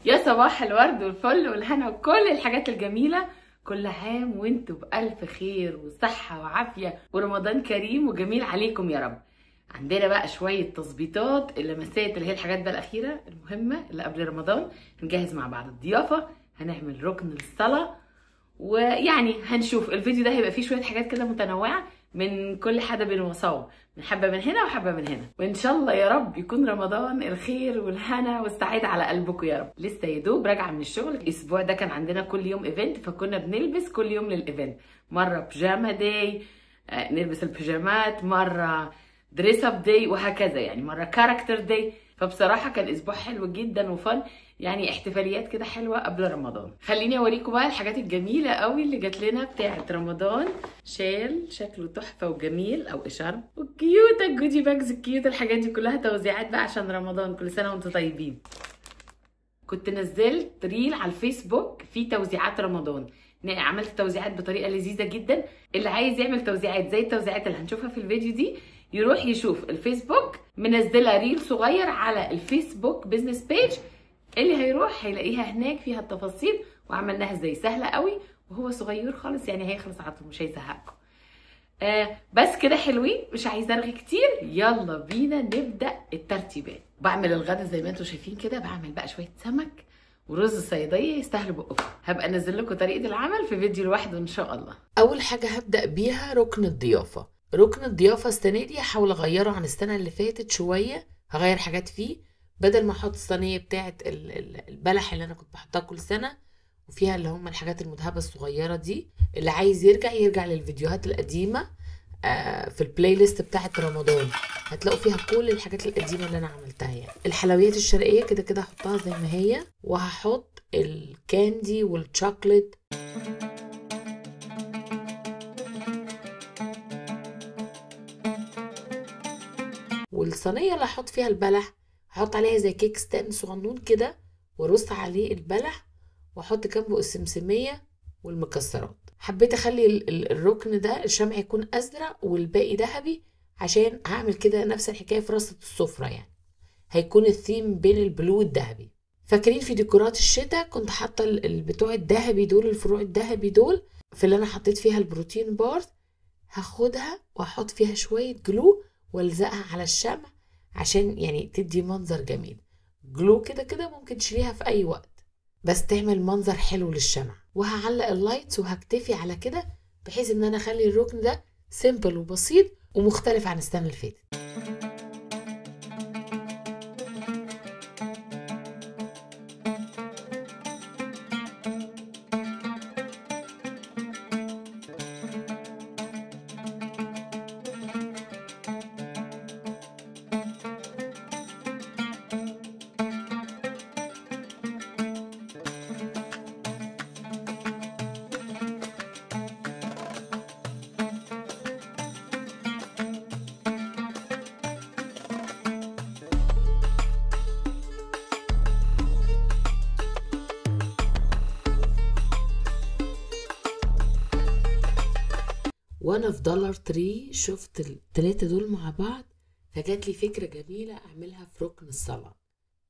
يا صباح الورد والفل والهنا وكل الحاجات الجميلة. كل عام وانتم بألف خير وصحة وعافية، ورمضان كريم وجميل عليكم يا رب. عندنا بقى شوية تظبيطات، اللمسات اللي هي الحاجات بقى الأخيرة المهمة اللي قبل رمضان. هنجهز مع بعض الضيافة، هنعمل ركن للصلاة، ويعني هنشوف الفيديو ده هيبقى فيه شوية حاجات كده متنوعة من كل حدب وصوب، من حبة من هنا وحبة من هنا. وإن شاء الله يا رب يكون رمضان الخير والهنا والسعادة على قلبكم يا رب. لسه يدوب راجعة من الشغل، الأسبوع ده كان عندنا كل يوم event، فكنا بنلبس كل يوم لل event. مرة pajama day نلبس البيجامات، مرة dress up day، وهكذا يعني، مرة character day. فبصراحة كان أسبوع حلو جدا و fun، يعني احتفاليات كده حلوة قبل رمضان. خليني اوريكم بقى الحاجات الجميلة قوي اللي جات لنا بتاعة رمضان. شال شكله تحفة وجميل، او اشارب، والكيوتة ال goodie bags الكيوتة، الحاجات دي كلها توزيعات بقى عشان رمضان. كل سنة وانتم طيبين. كنت نزلت reel على الفيسبوك في توزيعات رمضان، عملت توزيعات بطريقة لذيذة جدا. اللي عايز يعمل توزيعات زي التوزيعات اللي هنشوفها في الفيديو دي يروح يشوف الفيسبوك، منزله reel صغير على الفيسبوك business page، اللي هيروح هيلاقيها هناك فيها التفاصيل وعملناها ازاي. سهلة قوي وهو صغير خالص، يعني هيخلص على طول مش هيزهقكم. بس كده حلوين، مش عايزه ارغي كتير، يلا بينا نبدا الترتيبات. بعمل الغدا زي ما انتم شايفين كده، بعمل بقى شوية سمك ورز صياديه يستاهلوا بقكم. هبقى انزل لكم طريقه العمل في فيديو لوحده ان شاء الله. اول حاجة هبدا بيها ركن الضيافة. ركن الضيافة السنة دي هحاول اغيره عن السنة اللي فاتت شوية، هغير حاجات فيه. بدل ما احط الصينية بتاعه البلح اللي انا كنت بحطها كل سنة وفيها اللي هم الحاجات المذهبه الصغيرة دي، اللي عايز يرجع يرجع للفيديوهات القديمة في ال playlist بتاعه رمضان، هتلاقوا فيها كل الحاجات القديمة اللي انا عملتها. يعني الحلويات الشرقية كده كده هحطها زي ما هي، وهحط ال candy وال chocolate. والصينيه اللي هحط فيها البلح هحط عليها زي cake stand صغنون كده، وارص عليه البلح، واحط جنبه السمسميه والمكسرات. حبيت اخلي الركن ده الشمع يكون ازرق والباقي ذهبي، عشان هعمل كده نفس الحكاية في رصه السفرة، يعني هيكون الثيم بين ال blue والذهبي. فاكرين في ديكورات الشتاء كنت حاطه بتوع الذهبي دول، الفروع الذهبي دول في اللي انا حطيت فيها ال protein bars، هاخدها واحط فيها شوية glue والزقها على الشمع عشان يعني تدي منظر جميل. glue كده كده ممكن تشيليها في اي وقت، بس تعمل منظر حلو للشمع. وهعلق ال lights وهكتفي على كده، بحيث ان انا اخلي الركن ده simple وبسيط ومختلف عن السنة اللي فاتت. وانا في دولار تري شفت التلاتة دول مع بعض، فجات لي فكرة جميلة اعملها في ركن الصلاة.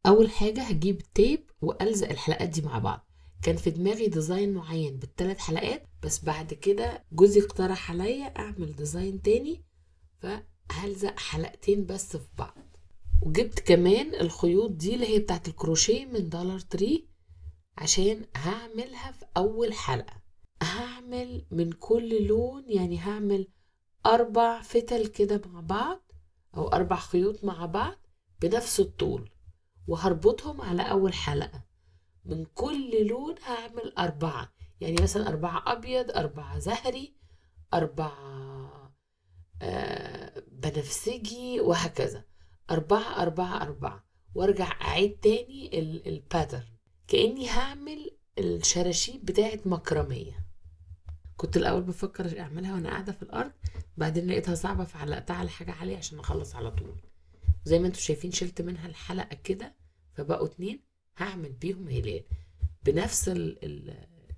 اول حاجة هجيب tape والزق الحلقات دي مع بعض. كان في دماغي design معين بالتلات حلقات، بس بعد كده جوزي اقترح عليا اعمل design تاني، فهلزق حلقتين بس في بعض. وجبت كمان الخيوط دي اللي هي بتاعت الكروشيه من دولار تري، عشان هعملها في اول حلقة. هعمل من كل لون، يعني هعمل 4 فتل كده مع بعض، او 4 خيوط مع بعض بنفس الطول، وهربطهم على اول حلقة. من كل لون هعمل 4، يعني مثلا 4 ابيض، 4 زهري، 4 بنفسجي، وهكذا. 4 4 4، وارجع اعيد تاني ال pattern كأني هعمل الشراشيب بتاعت مكرمية. كنت الاول بفكر اعملها وانا قاعدة في الارض، بعدين لقيتها صعبة فعلقتها على حاجة عالية عشان اخلص على طول. زي ما انتم شايفين شلت منها الحلقة كده، فبقوا 2 هعمل بيهم هلال بنفس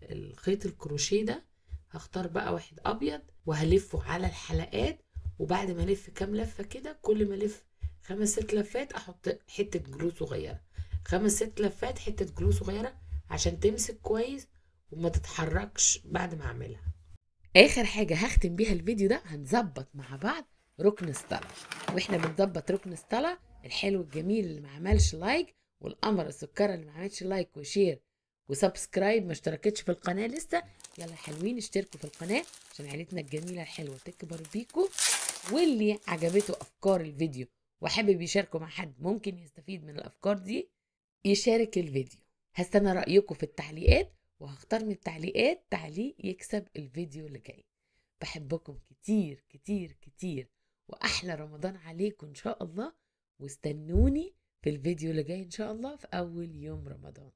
الخيط الكروشيه ده. هختار بقى واحد ابيض وهلفه على الحلقات، وبعد ما الف كام لفه كده، كل ما الف 5 6 لفات احط حتة glue صغيرة، 5 6 لفات حتة glue صغيرة عشان تمسك كويس وما تتحركش بعد ما اعملها. اخر حاجة هختم بيها الفيديو ده، هنظبط مع بعض ركن الصلاة. واحنا بنظبط ركن الصلاة الحلو الجميل اللي ما عملش like، والقمر السكر اللي ما عملش like و share و subscribe، ما اشتركتش في القناة لسه، يلا حلوين اشتركوا في القناة عشان عيلتنا الجميلة الحلوة تكبر بيكم. واللي عجبته افكار الفيديو وحابب يشاركه مع حد ممكن يستفيد من الافكار دي يشارك الفيديو. هستنى رايكم في التعليقات، وهختار من التعليقات تعليق يكسب الفيديو اللي جاي. بحبكم كتير كتير كتير، واحلى رمضان عليكم ان شاء الله، واستنوني في الفيديو اللي جاي ان شاء الله في اول يوم رمضان.